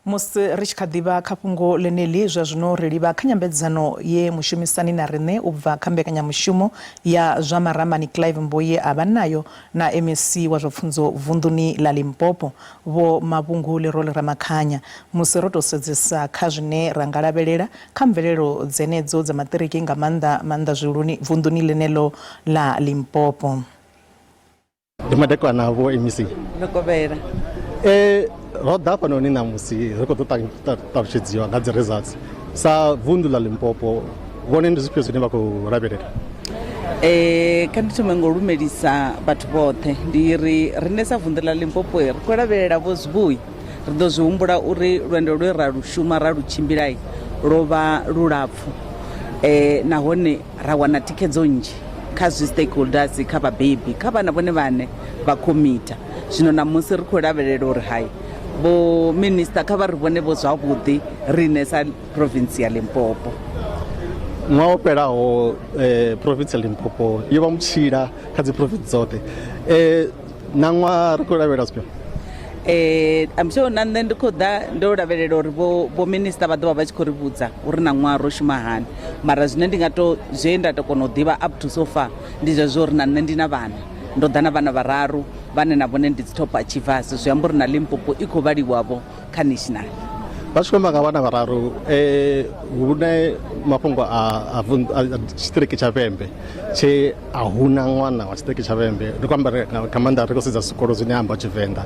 Musi ri tshi kha ḓi vha kha fhungo ḽeneḽi, zwa zwino ri livha kha nyambedzano ye mushumisani na riṋe u bva kha mbekanyamushumo ya zwa maramani Clive Mboyi a vha nayo na MEC wa zwa pfunzo vunḓuni ḽa Limpopo, Vho Mavhungu Lerole Ramakhanya. Musi ro tou sedzesa kha zwine ra nga lavhelela kha mvelelo dzenedzo dza maṱiriki nga maanḓa maanḓa zwihuluni vunḓuni ḽeneḽo ḽa Limpopo. Ndi madekwana vho MEC. Ndo kovhela. Eh ro ḓa hafhanoni ṋamusi ri khou ḓo ṱalutshedziwa nga dzi results sa vunḓu ḽa Limpopo vhone ndi zwifhio zwine vha khou lavhelela? Eh kha ndi thome ngo lumelisa vhathu vhoṱhe ndi ri riṋe sa vunḓu ḽa Limpopo ri khou lavhelela vho zwivhuya ri ḓo zwi humbula uri lwendo lwe ra lu shuma ra lu tshimbilai lwo vha lulapfu eh nahone ra wana thikhedzo nnzhi kha zwi stakeholders kha vhabebi kha vhana vhone vhane vha khomitha zwino ṋamusi ri khou lavhelela uri hai vho minista kha vha ri vhone vho zwavhuḓi riṋe sa province ya Limpopo. Ṅwaha wo fhelaho eh, province ya Limpopo yo vha mutshila kha dzi province dzoṱhe eh, na ṅwaha ri khou lavhelela zwifhio? Eh, I'm sure na nṋe ndi khou ḓa ndo lavhelela uri vho vho minister vha ḓo vha vha tshi khou ri vhudza uri na ṅwaha ro shuma hani mara zwine ndi nga to zwe nda to kona u ḓivha up to so far ndi zwezwo uri na nṋe ndi na vhana ndo ḓa na vhana vhararu vhane na vhone ndi dzi top achievers zwi amba uri na Limpopo i khou vhaliwavho kha national. Vha tshi khou amba nga vhana vhararu hune mafhungo a tshiṱiriki tsha Vhembe tshe a huna ṅwana wa tshiṱiriki tsha Vhembe ndi khou amba nga maanḓa ri khou sedza zwikolo zwine amba Tshivenḓa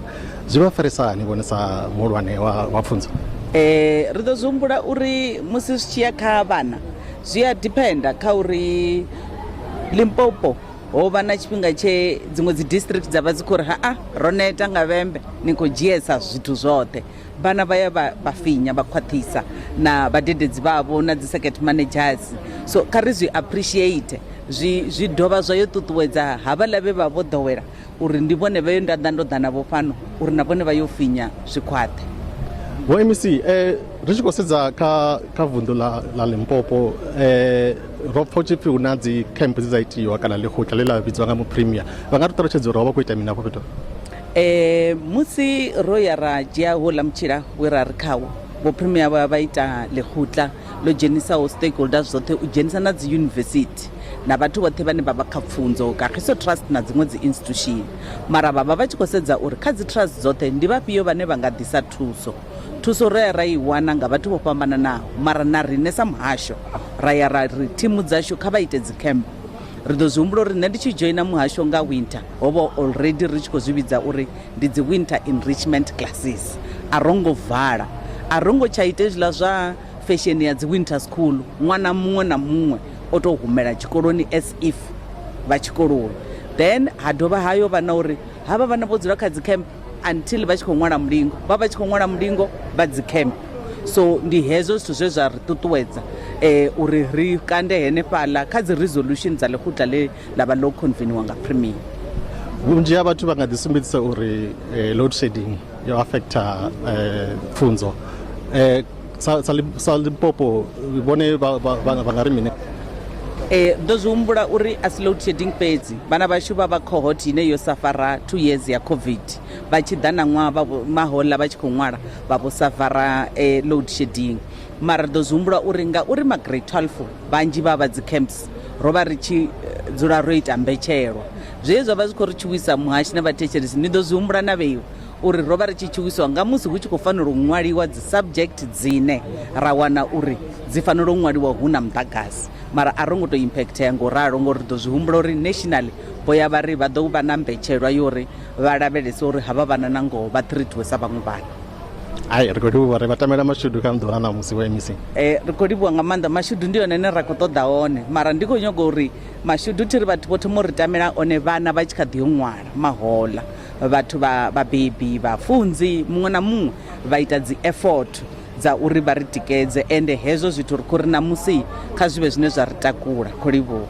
zwi vha farisa hani vhone sa muhulwane wa pfunzo? Ri ḓo zwi humbula uri musi zwi tshi ya kha vhana zwi a dependa kha uri Limpopo ho vha na tshifhinga tshe dziṅwe dzi district dza vha dzi khou ri haa ro neta nga Vhembe ni khou dzhiesa zwithu zwoṱhe. Vhana vha ya vha finya vha khwaṱhisa na vhadededzi vhavho na dzi circuit managers so kha ri zwi appreciate zwi zwi dovha zwa yo ṱuṱuwedza havhaḽa vhe vha vho ḓowela uri ndi vhone vhe nda ḓa ndo ḓa navho fhano uri na vhone vha yo finya zwi khwaṱhe. Vho MEC ri tshi khou sedza kha kha vunḓu ḽa ḽa Limpopo ro pfa hu tshi pfi hu na dzi camp dze dza itiwa kana ḽihutla ḽe ḽa vhidziwa nga muphrimia vha nga ri ṱalutshedza uri ho vha khou ita mini afho fhethu? Musi ro ya ra dzhia houḽa mutshila we ra ri khawo, vho Premier vha vha ita ḽihutla ḽo dzhenisaho stakeholders dzoṱhe u dzhenisa na dzi yunivesithi na vhathu vhoṱhe vhane vha vha kha pfunzo, Kagiso Trust na dziṅwe dzi institution. Mara vha vha vha tshi khou sedza uri kha dzi trust dzoṱhe ndi vhafhio vhane vha nga ḓisa thuso. Thuso ro ya ra i wana nga vhathu vho fhambananaho mara na riṋe sa muhasho ra ya ra ri thimu dzashu kha vha ite dzi camp. Ri ḓo zwi humbula uri nṋe ndi tshi dzhoina muhasho nga winter ho vha already ri tshi khou zwi vhidza uri ndi dzi winter enrichment classes. A ro ngo vala, a ro ngo tsha ita hezwiḽa zwa fesheni ya dzi winter school, ṅwana muṅwe na muṅwe o tou humela tshikoloni as if vha tshikoloni. Then ha dovha ha yo vha na uri havha vhana vho dzula kha dzi camp until vha tshi khou ṅwala mulingo, vha vha tshi khou ṅwala mulingo vha dzi camp. So ndi hezwo zwithu zwe zwa ri ṱuṱuwedza uri ri kande henefhaḽa kha dzi resolution dza ḽihutla ḽe ḽa vha ḽo conveniwa nga premier. Vhunzhi ha vhathu vha nga ḓi sumbedzisa uri load shedding yo affecta pfunzo sa Limpopo vhone vha nga ri mini? Ndo zwi humbula uri a si load shedding fhedzi, vhana vhashu vha vha cohort ine yo safara 2 years ya COVID vha tshi ḓa na ṅwaha vha mahoḽa vha tshi khou ṅwala vha vho safara load shedding. Mara ri ḓo zwi humbula uri ngauri ma grade 12 vhanzhi vha vha dzi camps ro vha ri tshi dzula ro ita mbetshelwa zwe zwa vha zwi khou ri tshuwisa muhashi na vhathetshelesi ni ḓo zwi humbula na vheiwa uri ro vha ri tshi tshuwiswa nga musi hu tshi khou fanela u ṅwaliwa dzi subject dzine ra wana uri dzi fanela u ṅwaliwa hu na muḓagasi mara a ro ngo tou impactea ngo ralo ngori ri ḓo zwi humbula uri nationally vho ya vha ri vha ḓo vha na mbetshelwa yo uri vha lavhelese uri havha vhana na ngoho vha treatiwe sa vhaṅwe vhana. Hai, ri khou livhuwa, ri vha tamela mashudu kha ḓuvha ḽa ṋamusi vho MEC. Ri khou livhuwa nga maanḓa, mashudu ndi one ane ra khou ṱoḓa one mara ndi khou nyaga uri mashudu thi ri vhathu vho thoma u ri tamela one vhana vha tshi kha ḓi yo ṅwala mahoḽa vhathu vha vhabebi vhafunzi muṅwe na muṅwe vha ita dzi effort dza uri vha ri tikedze ende hezwo zwithu ri khou ri ṋamusi kha zwi vhe zwine zwa ri takula. Khou livhuwa.